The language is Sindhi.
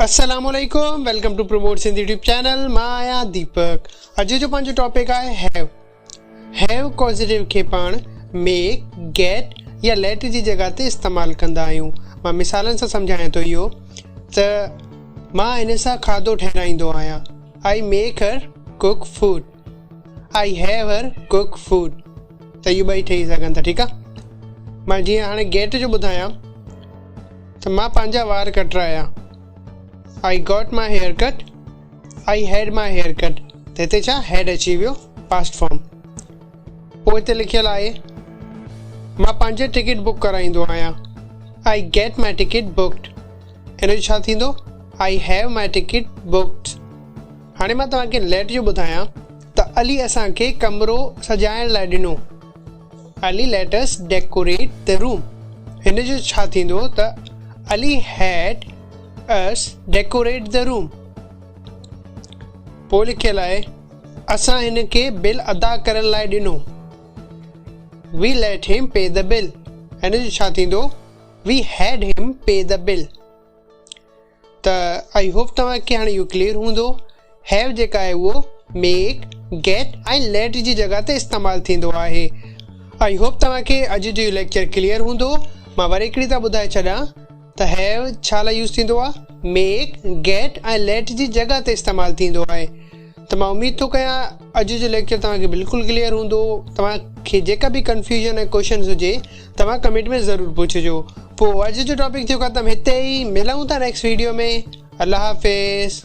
السلام عليڪم welcome to promote Sindh YouTube channel مان آهيان ديپڪ اڄ جو پنهنجو ٽاپڪ آهي have have ڪازيٽو کي پاڻ ميڪ گيٽ يا ليٽ جي جڳهه تي استعمال ڪندا آهيون مان مثالن سان سمجهايان ٿو اهو ته مان هن سان کاڌو ٺهرائيندو آهيان I make her cook food I have her cook food ته اهو ٻئي ٺهي سگهن ٿا ٺيڪ آهي مان جيئن هاڻي گيٽ جو ٻڌايان ته مان پنهنجا وار ڪٽرايا. I got my hair cut, I had my hair cut ته هتي ڇا هيڊ اچي ويو پاسٽ فارم. پوء هتي لکيل آهي مان پنهنجي ٽڪيٽ بڪ ڪرائيندو آهيان. I get my ticket booked ان جو ڇا ٿيندو I have my ticket booked. هاڻي مان توهان کي ليٽ جو ٻڌايان ته علي اسان کي ڪمرو سجائڻ لاء ڏنو. Ali let us decorate the room هن جو ڇا ٿيندو ته Ali had us decorate the room. پوء لکيل آهي اسان هن کي بل ادا ڪرڻ لاء ڏنو. We let him pay the bill هن جو ڇا ٿيندو We had him pay the bill. ته I hope توهان کي هاڻي اهو ڪليئر هوندو have جيڪا آهي اهو ميڪ، گيٽ ۽ ليٽ جي جڳهه تي استعمال ٿيندو آهي. I hope توهان کي اڄ جو اهو ليڪچر ڪليئر هوندو. مان وري هڪڙي ٿا ٻڌائي ڇڏيان ته have ڇا لاء يوز ٿيندو آهي ميڪ، گيٽ ۽ ليٽ جي جڳهه تي استعمال ٿيندو آهي. ته مان اميد ٿو ڪيان اڄ جو ليڪچر توهان کي بلڪل ڪليئر هوندو. توهان کي جيڪا به ڪنفيوزن ۽ ڪوشچنز هجي توهان ڪمينٽ ۾ ضرور پڇجو. پوء اڄ جو ٽاپڪ ٿيو ختم هتي ئي ملون ٿا نيڪسٽ ويڊيو ۾ الله حافظ.